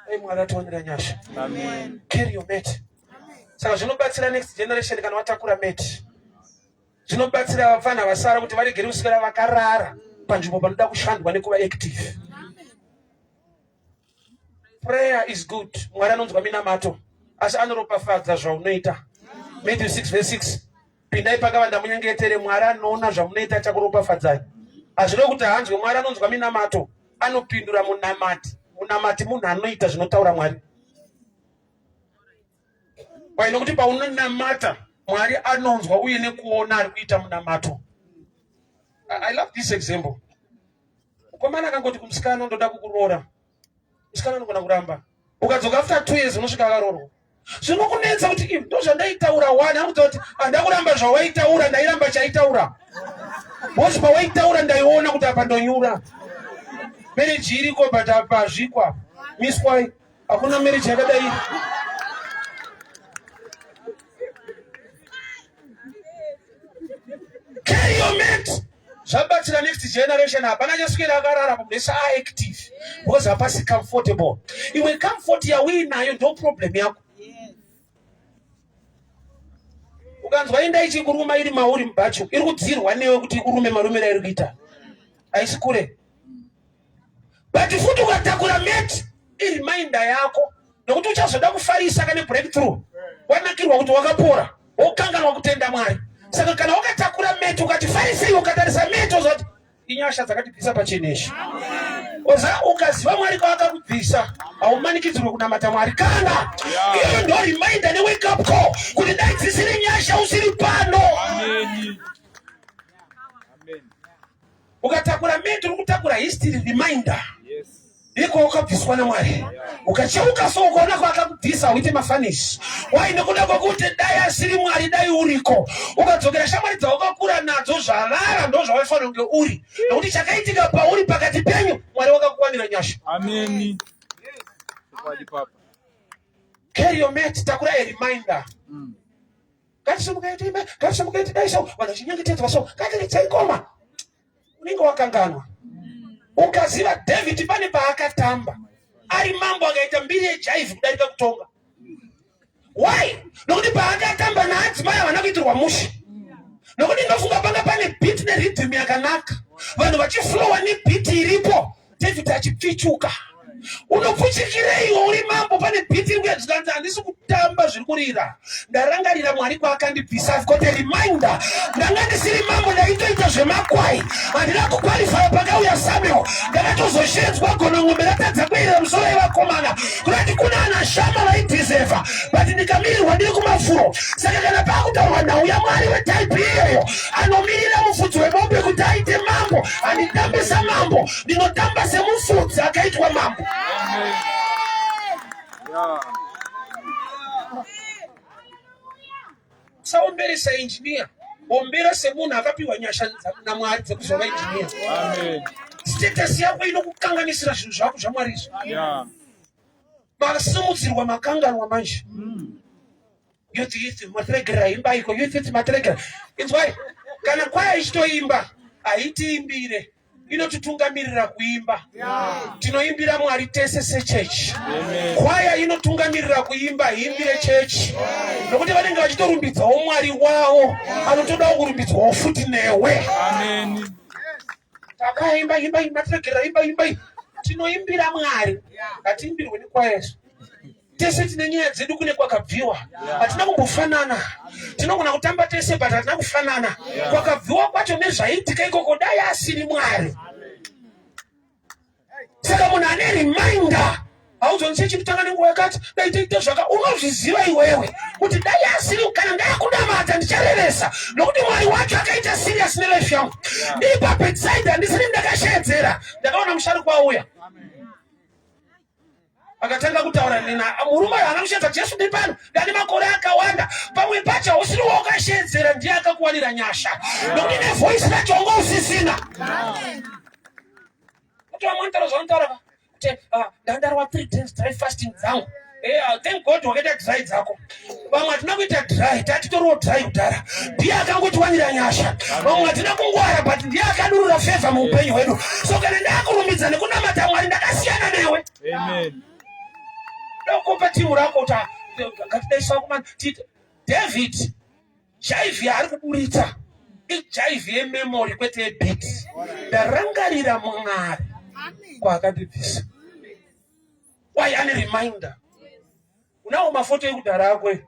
Hey, Mwari atiwanira nyasha. Amen. Carry your mate. Saka zvinobatsira next generation kana watakura mate. Zvinobatsira vapfana vasara kuti varegere kuswera vakarara panzvimbo panoda kushandwa nekuva active. Prayer is good. Mwari anonzwa minamato asi anoropafadza zvaunoita. Matthew 6 verse 6. Pindai pakavanda munyengetere, Mwari anoona zvamunoita achakuropafadzai. Hazvirevi kuti haanzwe, Mwari anonzwa minamato, anopindura munamati. Munamati munhu anoita zvinotaura Mwari. Why? Nokuti paunonamata Mwari anonzwa uye nekuona ari kuita munamato. I love this example. Mukomana akangoti kumusikana ndoda kukuroora. Musikana anogona kuramba. Ukadzoka after 2 years unosvika akaroorwa. Zvinokunetsa kuti ii ndozvandaitaura wani akuti kuti andakuramba zvawaitaura ndairamba chaitaura. Because pawaitaura ndaiona kuti apa ndonyura. Marriage iriko but apa hazvikwa. Miswai hakuna marriage yakadai. Carry your mate. Zvabatsira next generation hapana chaswera akarara munhu aactive because hapasi comfortable. Imwe comfort yauinayo ndo problem yako. Ukanzwa inda ichikuruma iri mauri mubhachu iri kudzirwa newe kuti ikurume marumiro airi kuita haisi kure. But futi ukatakura mate ireminder yako nokuti uchazoda kufarisa kane breakthrough wanakirwa kuti wakapora wokanganwa kutenda Mwari. Saka kana wakatakura mate ukati farisei ukatarisa mate ozoti inyasha dzakatibvisa pachinhu ichi. Oza ukaziva Mwari kwavakakubvisa haumanikidzirwe kunamata Mwari kana iyo ndo reminder ne wake up call kuti dai dzisiri nyasha usiri pano. Amen. Ukatakura mate uri kutakura history reminder. Yes. Ndiko wakabviswa naMwari. Ukacheuka so ukaona kwaakakubvisa uite mafanisi. Why? Nekuda kwekuti dai asiri Mwari dai uriko. Ukadzokera shamwari dzawakakura nadzo zvavara ndozvawaifanira kunge uri. Nekuti chakaitika pauri pakati penyu Mwari wakakuwanira nyasha. Amen. Chokwadi papa. Carry your mat, takura a reminder. Ngatisimukai tiimbe, ngatisimukai tidai so, vanhu vachinyengetedzwa so, ngatiridzei ngoma. Unenge wakanganwa. Ukaziva David pane paakatamba ari mambo akaita mbiri yejaivhi kudarika kutonga. Why? Nokuti paakatamba naadzimai havana kuitirwa mushe. Nokuti ndofunga panga pane beat nerhythm yakanaka, vanhu vachiflowa nebeat iripo, David achipfichuka. Unopfuchikireiwo uri mambo pane beat iri kuya zvikanzi handisi kutamba zviri kurira. Ndarangarira Mwari kwaakandibvisa. I've got a reminder. Ndanga ndisiri mambo, ndaitoita zvemakwai. Handina kuqualifya pakauya Samuel. Ndakatozoshedzwa gonon'ombe ratadza kuerera musoro yevakomana. Kunati kuna ana Shama vaidhizevha, but ndikamirirwa ndiri kumafuro. Saka kana pakutaurwa nhau yaMwari wetype iyoyo, anomirira mufudzi wemombe kuti aite mambo, handitambe samambo, ndinotamba semufudzi akaitwa mambo. Usaombere sainjiniya, ombera semunhu akapiwa nyasha naMwari dzekuzova injiniya. Status yako inokukanganisira zvinhu zvako zvaMwari izvi. Masimudzirwa makanganwa manje. Youth, youth, matiregerera imba iko, youth, youth, matiregerera. Inzwai, kana kwaya ichitoimba haitiimbire, inotitungamirira kuimba. Tinoimbira Mwari tese sechechi. Kwaya inotungamirira kuimba haiimbire chechi, nokuti vanenge vachitorumbidzawo Mwari wavo, anotodawo kurumbidzwawo futi newe. Amen. Takaimba imba imba, matiregerera imba imba. Tinoimbira Mwari, hatiimbirwe nekwaya isu. Tese tine nyaya dzedu kune kwakabviwa, hatina kumbofanana. Tinogona kutamba tese but hatina kufanana. Kwakabviwa kwacho nezvaiitika ikoko dai asiri Mwari. Saka munhu ane reminder hauzonzi chechi kutanga nenguva yakati dai toita zvaka, unozviziva iwewe kuti dai asiri, kana ndakunamata ndicharevesa, nokuti Mwari wacho akaita serious nelife yangu. Ndiri pabedside, handisiri ndakasheedzera, ndakaona musharukwa auya akatanga kutaura nena. Murume uyo haana kusheedza Jesu ndiri pano, ndane makore akawanda. Pamwe pacho hausiri wakasheedzera, ndiye akakuwanira nyasha, nokuti nevoice racho wanga usisina. Kuti vamwe vanotaura zvavanotaura kuti ndandarwa 3 days dry fasting dzangu. Thank God wakaita dry dzako. Vamwe hatina kuita dry, tatitoriwo dry kudhara. Ndiye akangotiwanira nyasha. Vamwe hatina kungwara, but ndiye akadurura favor muupenyu hwedu. So kana ndakurumbidza nekunamata Mwari, ndakasiyana newe. Amen. Ndokupa timu rako kuti ngatidai sakumana. David jive yaari kuburitsa ijive yememory kwete yebeat. Ndarangarira Mwari kwaakandibvisa. Why? Ane reminder. Unawo mafoto ekudhara ako wega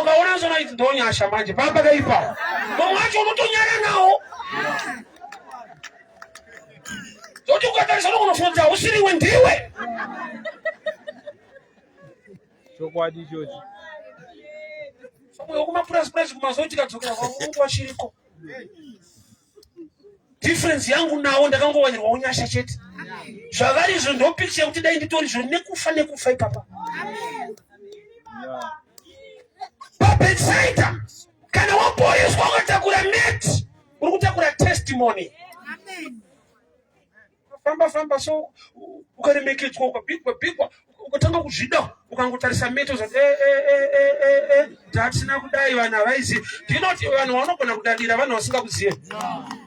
ukaona zona idzi ndonyasha manje pamba kaipa. Mamwe acho unotonyara nawo. Zoti ukatarisa unofunga kuti hausiriwe, ndiwe. Chokwadi ichochi. Pamwe wekumapurasi purasi kumazoe tikadzokera kwamungu wachiriko. Difference yangu nawo ndakangowanirwawo nyasha chete. Zvavari izvo ndo picture yekuti dai nditori zvo nekufa nekufa ipapa. PaBethsaida kana waporeswa ukatakura net, uri kutakura testimony. Famba famba so ukaremekedzwa, ukabigwa bigwa, ukatanga kuzvida, ukangotarisa meto zati tatisina kudai, vanhu havaizivi. Ndinoti vanhu vanogona kudadira vanhu vasingakuzive.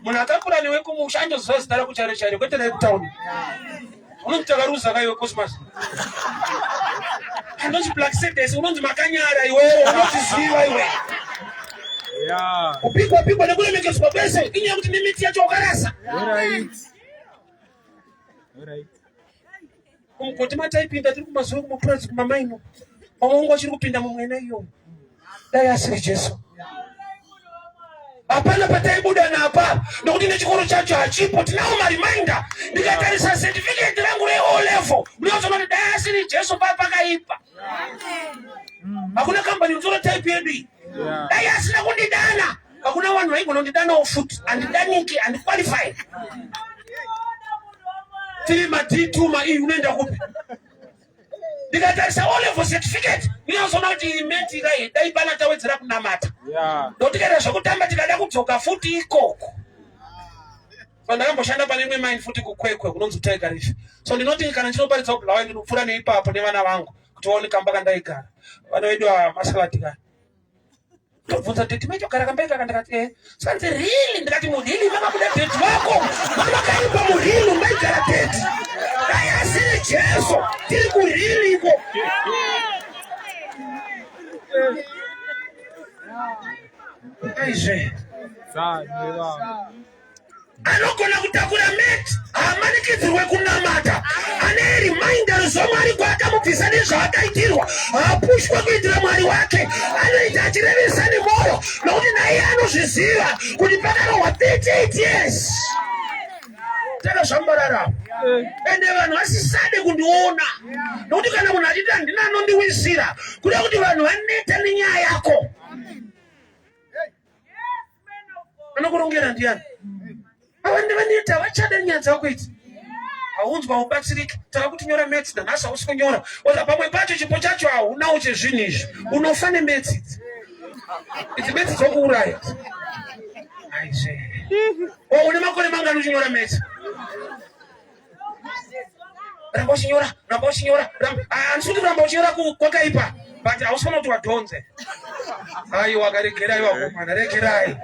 Munhu akakura newe kumusha andoziva zita rako chairo chairo, kwete rai kutauni. Unonzi takaruza kaiwe Cosmas, anonzi Black Sedes, unonzi makanyara iwewe, unoziziva iwe. Kupikwa pikwa nekuremekedzwa kwese inyaya yekuti nemiti yacho wakarasa. Kumugoti mataipinda tiri kumazuva kumapurazi kumamaino, vamwe vangu vachiri kupinda mumwena iyoyo. Dai asiri Jesu, hapana pataibuda napa, nokuti nechikoro chacho hachipo. Tinawo marimainda. Ndikatarisa certificate rangu reO level, unozoona kuti dai asiri Jesu pakaipa. Hakuna kambani inotora type yedu iyi. Dai asina kundidana, hakuna vanhu vaigona kundidanawo futi. Handidaniki, handiqualify. Ma3 ma-D2 ma-E unoenda kupi? Ndikatarisa O level certificate ndinozoona kuti iyi meti kai dai pana tawedzera kunamata. Ndokuti kaita zvekutamba tikada kudzoka futi ikoko. So ndakamboshanda pane imwe mine futi kuKwekwe kunonzi Tiger Reef. So ndinoti kana ndinoparidza kuBulawayo ndinopfuura neipapo nevana vangu kuti vaone kamba kandaigara. Vana vedu ava masalad kani. Ndobvunza daddy maitogara kamba ikaka ndikati eh. Sanzi really ndikati murili makabuda daddy vako. Makaipa murili maigara daddy. Dai asiri Jesu tiri kurili iko. Aizve. Anogona kutakura mat haamanikidzirwe kunamata. Ane reminder zvaMwari kwaakamubvisa nezvaakaitirwa. Haapushwe kuitira Mwari wake. Anoita achirevesa nemwoyo nokuti naiye anozviziva kuti pakarohwa 38 years. Takazvambarara. Ende vanhu vasisade kundiona nokuti kana munhu achiti handina anondiwisira kuda kuti vanhu vaneta nenyaya yako. Anokurongera ndiani? Ava ndivaneta vachada nyaya dzako idzi. Haunzwa haubatsiriki. Tava kuti nyora maths nanhasi hausi kunyora. Oza pamwe pacho chipo chacho haunawo chezvinhu izvi. Unofa nemaths idzi. Idzi maths dzokuuraya. Aizve. O une makore mangani uchinyora maths? Ramba uchinyora, ramba uchinyora, ramba. Ah, handisi kuti kuramba uchinyora kwakaipa, but hausi kuona kuti wadhonze. Aiwa, karegerai vakomana, regerai.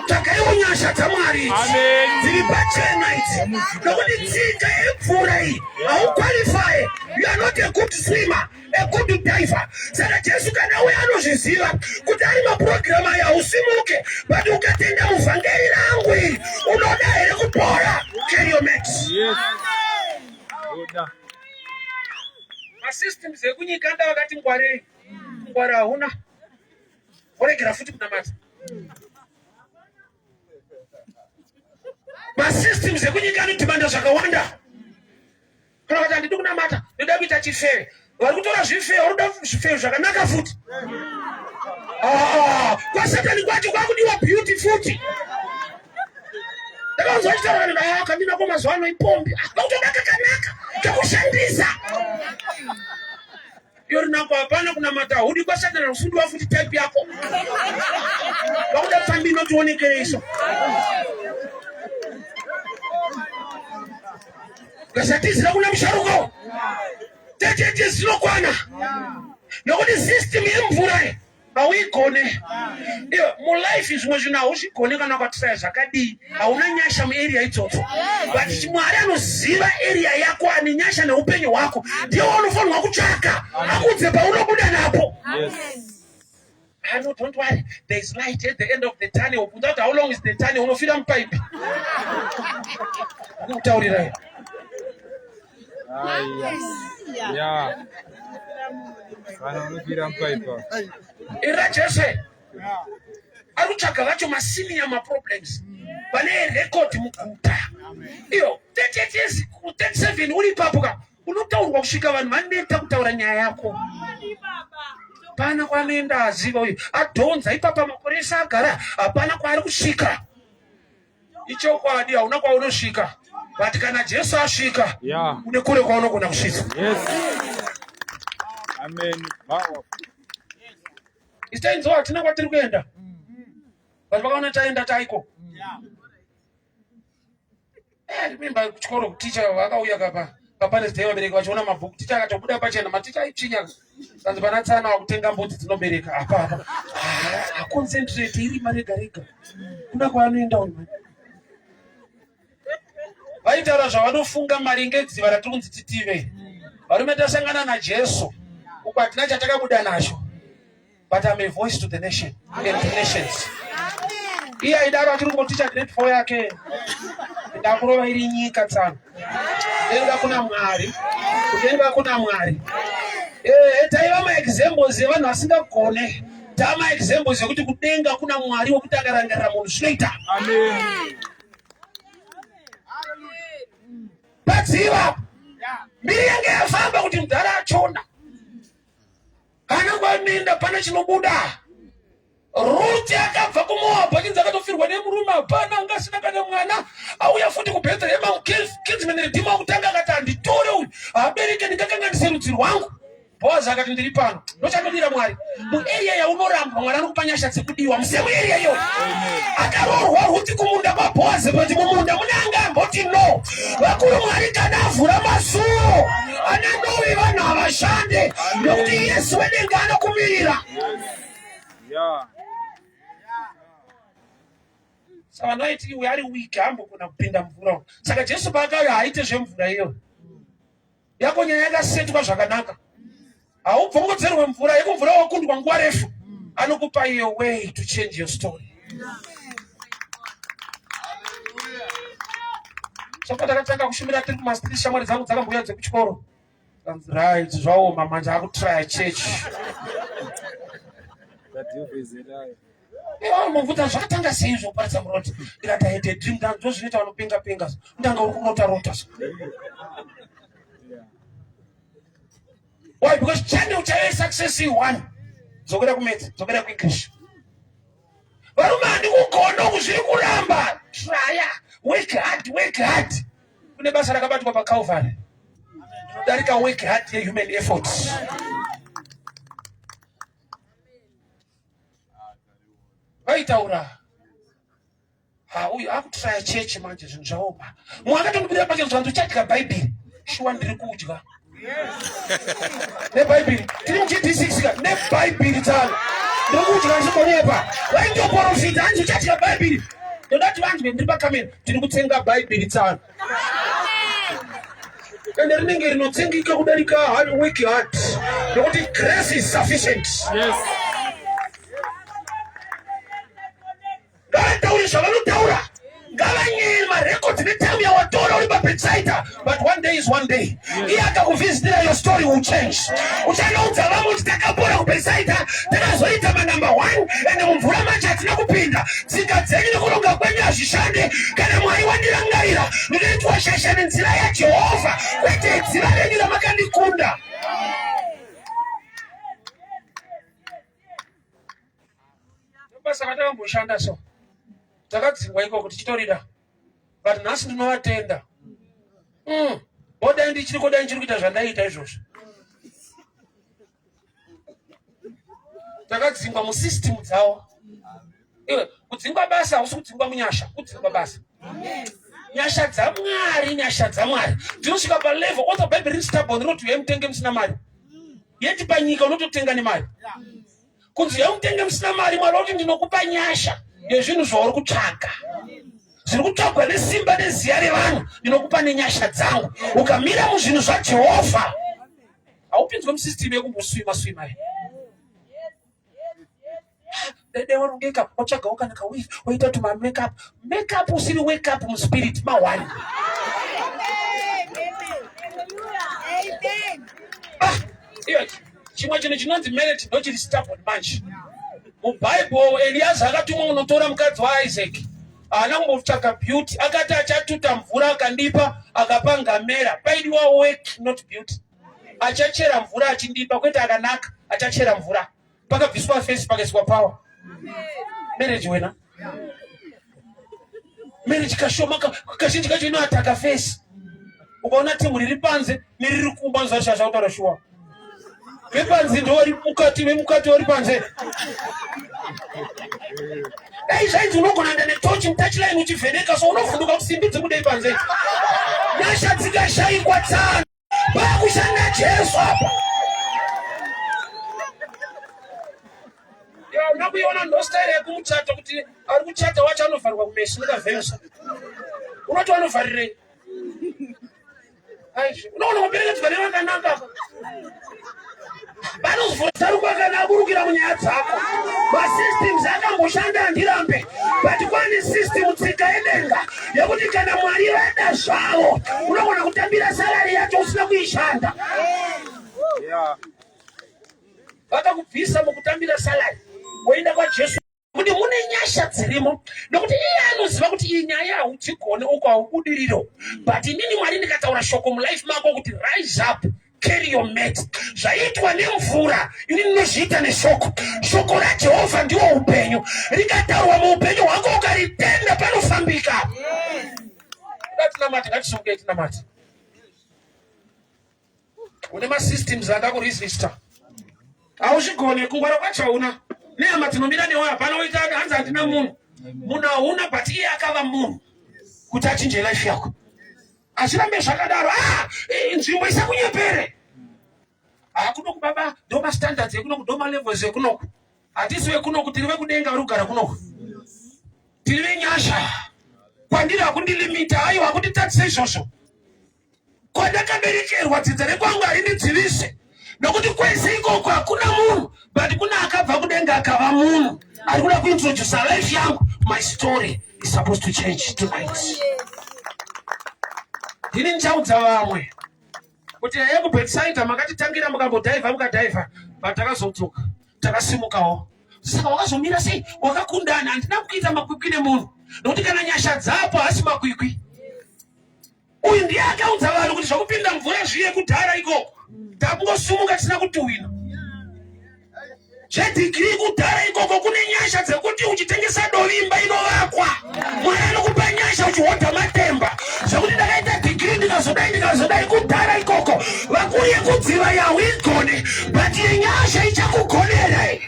Tsvakaiwo nyasha dzaMwari idzi. Amen. Dziri pachena idzi. Nokuti tsika yemvura iyi haukwalifaye. You are not a good swimmer. A good diver. Saka Jesu kana uye anozviziva kuti ari mapurogiramu aya hausimuke, but ukatenda muvhangeri rangu iri unoda here kupora? Carry your mat. Yes. Oda. Masystems ekunyika anda vakati ngwarei. Kungwara hauna. Woregera futi kunamata. Masystems ekunyika anodhimanda zvakawanda. Kana kuti handidi kunamata, ndoda kuita chifeve. Vari kutora zvifeve, vari kuda zvifeve zvakanaka futi. Ah, kwaSatani kwacho kwakudiwa beauty futi. Ndakaunzwa vachitaura vanhu, ah, kandina ko mazuva ano ipombi. Ah, vakutoda kakanaka kekushandisa. Iyo rinako hapana kunamata hudi kwaSatani kusundiwa futi type yako. Vakuda pfambi inotionekereiso. Ukasatizira kuna musharuka tetete zinokwana nokuti system yemvura iyi hauigone. Iyo mulife zvimwe zvinhu hauzvigone kana ukatisaya zvakadii, hauna nyasha muarea idzodzo, but Mwari anoziva area yako, ane nyasha neupenyu hwako, ndiye waunofanirwa kutsvaka akudze paunobuda napo. Yes. Ah, no, don't worry. There is light at the end of the tunnel. Ubvunza kuti how long is the tunnel? Unofira mupaipi. Ndikutaurirai. Aya. Yeah. Kana unofira mupaipi. Ira Jesu. Ari kutsvaga vacho masenior maproblems. Vane record muguta. Iyo 38 years, 37 uri ipapo ka. Unotaurwa kusvika vanhu vaneta kutaura nyaya yako. Hapana kwaanoenda aziva uyu. Adhonza ipapa makore ese agara, hapana kwaari kusvika. Ichokwadi hauna kwaunosvika. But kana Jesu asvika, Yeah. une kure kwaunogona kusvika. Yes. Amen. Power. Isu tainzwa hatina kwatiri kuenda. But vakaona taenda taiko. Remember kuchikoro ticha vakauya kapa paparents day vabereki vachiona mabhuku ticha akatobuda pachena maticha aitsvinya kanzi pana tsana wakutenga mbudzi dzinobereka apa apa aconcentrate irima rega rega kuda kwaanoenda uyu vaitaura zvavanofunga maringe dziva ratiri kunzi titive varume tasangana naJesu uko hatina chatakabuda nacho. But I'm a voice to the nation and to nations. Iye aidaro achiri kungoticha grade 4 yake. Ndakurova iri nyika tsano. Kudenga kuna Mwari. Kudenga kuna Mwari. Eh, taiva maexamples evanhu vasingagone. Tama examples ekuti kudenga kuna Mwari wekuti akarangarira munhu zvinoita. Amen. Padziva. Mbiri yange yafamba kuti mudhara achona. Kana kwaminda pane chinobuda. Ruti akabva kuMoabhu achinzi akatofirwa nemurume, hapana anga asina kana mwana, auya futi kuBhethlehema. Kinsman redeemer wekutanga akati handitore uyu haabereke ndingakanganise rudzi rwangu. Boaz akati ndiri pano. Ndochandodira Mwari. Muarea yaunorambwa Mwari anokupa nyasha dzekudiwa. Musemu area iyoyo. Akaroorwa Ruti kumunda kwaBoaz but mumunda mune anga amboti no. Vakuru Mwari kana avhura masuo ana nowe vanhu havashande nekuti Yesu wedenga anokumirira. Yeah. Saka vanhu vaiti iwe ari weak haambogona kupinda mvura. Saka Jesu paakauya haaite zvemvura iyoyo. Yako nyaya yakasetwa zvakanaka. Haubvongodzerwe mvura yekumvura wakundwa nguva refu. Anokupa iyo way to change your story. Saka takatanga kushumira tiri kumastreet shamwari dzangu dzakambouya dzekuchikoro. Kanzi right zvaoma manje akutraya church. That devil is a liar. Mubvunza zvakatanga sei zvokuparidza muroti ndikati I had a dream ndanzwa zvinoita vanopenga penga ndanga uri kurota rota so. Why? Because channel chaive success one. Dzokera kumaths, dzokera kuEnglish. Varume handikugona uku zviri kuramba. Trya, work hard, work hard. Kune basa rakabatwa paCalvary. Darika work hard yehuman effort. Vaitaura ha uyu akutraya chechi manje zvinhu zvaoma. Mumwe akatondibudira pachena zvanzi uchadya bhaibheri. Shuwa ndiri kudya nebhaibheri tiri muGD6 ka nebhaibheri tsano ndiri kudya ndichikonyepa vaitoporofita hanzi uchadya bhaibheri ndoda kuti vanzwe ndiri pakamera tiri kutsenga bhaibheri tsano ende rinenge rinotsengeka kudarika hard work hard nokuti grace is sufficient. Yes. Ngavataure zvavanotaura, ngavanyeye marekodzi netime yawatora uri pabetsaida, but one day is one day. Iye akakuvhizitira, your story will change. Uchanoudza vamwe kuti takapora kubetsaida, takazoita manumber one, ende mumvura macho hatina kupinda. Tsika dzenyu nekuronga kwenyu hazvishande. Kana Mwari wandirangarira, ndinoitwa shasha nenzira yaJehovha, kwete dziva renyu ramakandikunda. Basa ratakamboshanda so takadzingwa ikoko tichitorida, but nhasi ndinovatenda. Odai ndichiri kodai ndichiri kuita zvandaiita izvozvo. Takadzingwa musystem dzavo. Iwe kudzingwa basa hausi kudzingwa munyasha, kudzingwa basa. Nyasha dzaMwari, nyasha dzaMwari dzinosvika palevel. Other Bible riri stubborn rinoti uyai mutenge musina mari. Yeti panyika unototenga nemari. Kunzi uyai mutenge musina mari, Mwari wati ndinokupa nyasha yezvinhu zvauri kutsvaga. Zviri kutsvagwa nesimba neziya revanhu, ndinokupa nenyasha dzangu. Ukamira muzvinhu zvaJehovha, haupinzwe musystem yekumboswima swima. Dede warongeka, watsvagawo kana kawifi, waita tuma makeup. Makeup usiri wake up muspirit mahwani. Iyo chimwe chinhu chinonzi marriage ndochiri stubborn manje. MuBible Elias akatumwa kunotora mukadzi waIsaac. Haana kumbotsvaga beauty, akati achatuta mvura akandipa, akapa ngamera. Paidiwa work not beauty. Achachera mvura achindipa, kwete akanaka, achachera mvura. Pakabviswa face pakaiswa power. Marriage wena. Marriage kashoma kazhinji kacho inoataka face. Ukaona timu riri panze neriri kumba zvashasha kutaura shuwa. Vepanze ndo vari mukati, vemukati vari panze. Dai zvainzi unogona kuenda netochi mutouchline uchivheneka so unovhunduka kuti simbi dzikudei panze. Nyasha dzikashayikwa tsano. Pakushanda Jesu apa. Ya unakuiona ndo style yekumuchata kuti ari kuchata wacho anovharwa kumeso nekavhensa. Unoti vanovharirei? Aizvi, unoona kuperekedzwa nevakanaka apa. Vanozvura kana aburukira munyaya dzako. Masystems akamboshanda handirambe, but kwane system tsika yedenga yekuti kana Mwari vada zvavo unogona kutambira salari yacho usina kuishanda. Yeah. Vakakubvisa mukutambira salari woenda kwaJesu kuti mune nyasha dzirimo, nokuti iye anoziva kuti iyi nyaya haudzigone uko haubudiriro, but inini Mwari ndikataura shoko mulife mako kuti rise up, carry your mat, zvaitwa nemvura ini ndinozviita neshoko. Shoko raJehovha ndiwo upenyu, rikataurwa muupenyu hwako ukaritenda panofambika. Toda tinamate, ngatisumukei tinamate. Une masystems akakuresista. Hauzvigone, kungwara kwacho hauna. Nehama dzinomira newe hapana woita hanzi handina munhu. Munhu hauna but iye akava munhu kuti achinje life yako. Achirambe zvakadaro. Ah, nzvimbo isakunyepere. Hakunoku baba, ndo mastandards ekunoku, ndo malevels ekunoku. Hatisi vekunoku, tiri vekudenga vari kugara kunoku. Tiri venyasha. Kwandiri hakundilimita, aiwa hakunditadzise izvozvo. Kwandakaberekerwa dzinza rekwangu harindidzivise. Nokuti kwese ikoko hakuna munhu, but kuna akabva kudenga akava munhu. Ari kuda kuintroduce life yangu. My story is supposed to change tonight. Ndini ndichaudza vamwe kuti ehe kuBethsaida makatitangira mukambodhaivha mukadhaivha, but takazodzoka takasimukawo. Saka wakazomira sei? Wakakundana. Handina kuita makwikwi nemunhu, nokuti kana nyasha dzapo haasi makwikwi. Uyu ndiye akaudza vanhu kuti zvokupinda mvura zviye kudhara ikoko, takungosimuka tisina kutuwina zvedhigiri kudhara ikoko. Kune nyasha dzekuti uchitengesa dovi imba inovakwa. Mwari anokupa nyasha uchihodha matemba zvekuti ndakaita dhigiri ndikazodai ndikazodai kudhara ikoko. Vakuru yekudziva yahuigone, but yenyasha ichakugonera.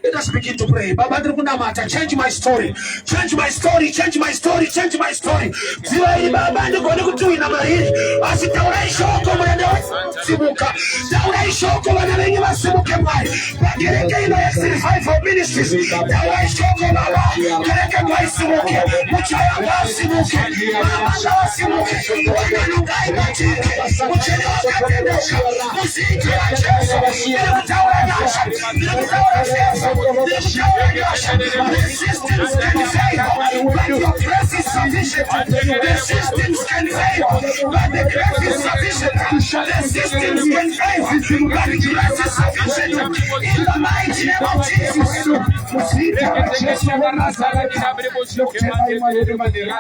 Let us begin to pray. Baba, ndiri kunamata. Change my story. Change my story. Change my story. Change my story. Dziva iri baba ndigone kutuwina mariri. Asi taurai shoko muranda wasimuka. Taurai shoko vana venyu vasimuke Mwari. Pakereke ino yeRevival Ministries. Taurai shoko baba. Kereke ngaisimuke. Muchaya ngasimuke. Mama ngavasimuke. Wanano ngaibatike. Muchene wakatendeka. Muzita raJesu. Ndiri kutaura nyasha. Ndiri kutaura favor. Ndiri kutaura nyasha. The systems can fail, but your grace is sufficient. The systems can fail, but the grace is sufficient. The systems can fail, but the grace is sufficient. In the mighty name of Jesus. Muzita raJesu weNazareta, nokutenda imwe yedu manheru.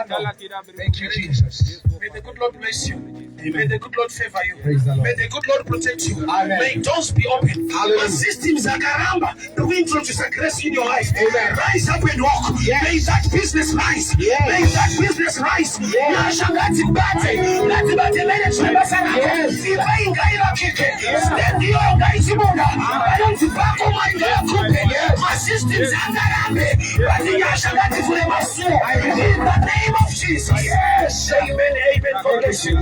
Thank you, Jesus. May the good Lord bless you. May the good Lord favor you. Praise the Lord. May the good Lord protect you. Amen. May doors be open. Hallelujah. Systems akaramba to introduce a grace in your life. Amen. Rise up and walk. Yes. May that business rise. Yes. May that business rise. Yes. Nyasha ngadzikubate. Ngadzibate manage basa rako. Yes. Imba ingaivakike. Stand iyoyo ngaichibuda. Vanonzi pako Mwari ngavakupe. Yes. Masystems angarambe. But nyasha ngadzivhure masuo. In the name of Jesus. Yes. Amen. Amen. God bless you.